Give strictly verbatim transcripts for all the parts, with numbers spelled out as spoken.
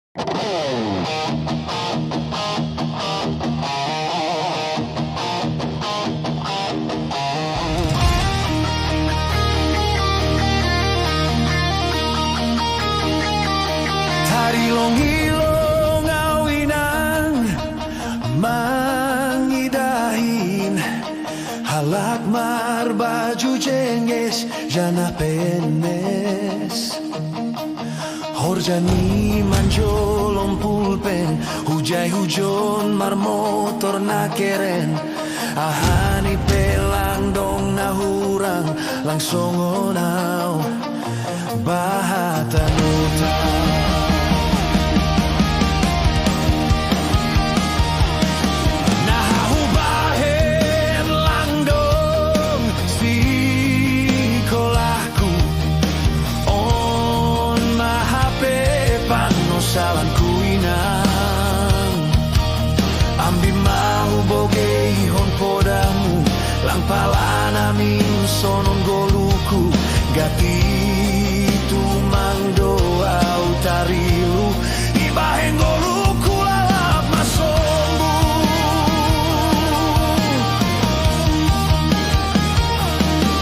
Tarilongilong au inang mangidahi halak marbaju jengges, janah penes. Horja ni manjolom pulpen, hujai hujon marmotor na keren. Aha ni pe lang dong na hurang, lang songon au bahat hanuta. Na hubahen lang dong sikolahku, on ma hape panosalanku inang. Ambim ma hubogeihon podamu, lang pala namin sonon goluku. Gati tumang do au tarilu, ibahen goluku lalap masombu.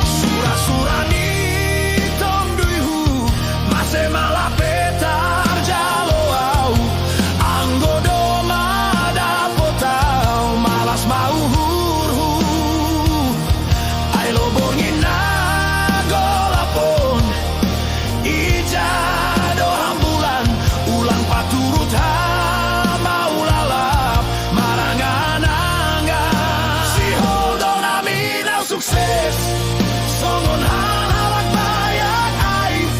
Sura-sura ni tonduihu, mase ma lape tarjalo au. Anggo domma dapot au, malas ma uhurhu. Ai lo borngin na golap on, ija do hambulan, ulang paturut hama ulalap marangan-angan. Sihol do namin au sukses songon halak bayat aek,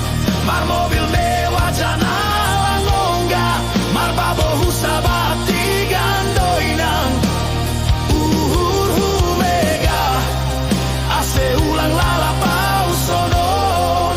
marmobil mewah janah lang ongga, marbabo husa bahat tigan do inang. Uhurhu mega, ase ulang lalap au sonon.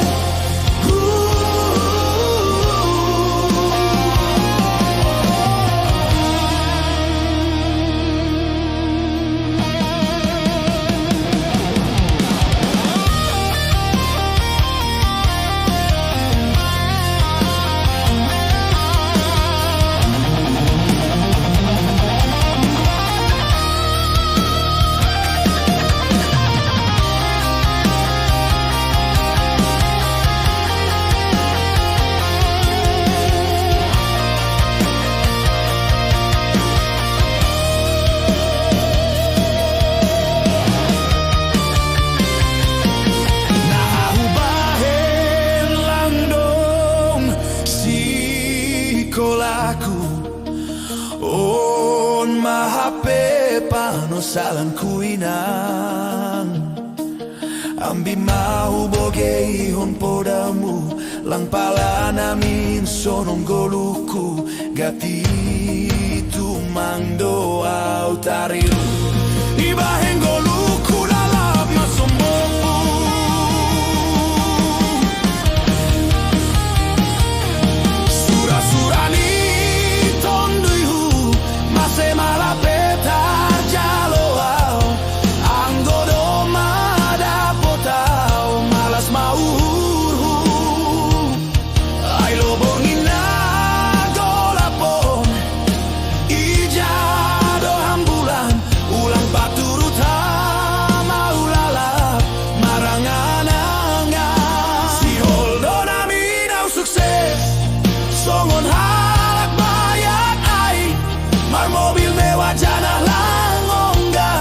Na hubahen lang dong sikolahku, on ma hape panosalanku inang. Ambim ma hubogeihon podamu, lang pala namin sonon goluku. Gati tumang do au tarilu, ibahen goluku lalap masombu. Sura-sura ni tonduihu, mase ma lape tarjalo au. Anggo domma dapot au, malas ma uhurhu. Ai lo borngin na golap on, ija do hambulan, ulang paturut hama ulalap marangan-angan. Sihol do namin au sukses songon halak bayat aek, marmobil mewah janah lang ongga,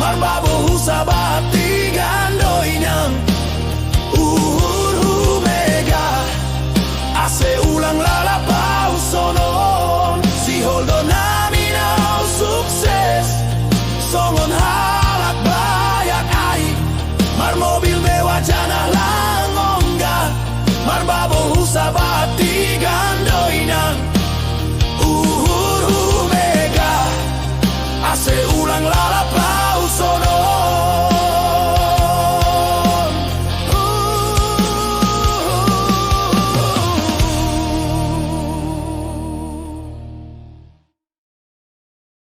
marbabo husa bahat tigan do inang. Uhurhu mega, ase ulang lalap au sonon. Sihol do namin au sukses songon halak bayat aek, marmobil mewah janah lang ongga, marbabo husa bahat tigan do inang. Uhurhu mega, ase ulang lalap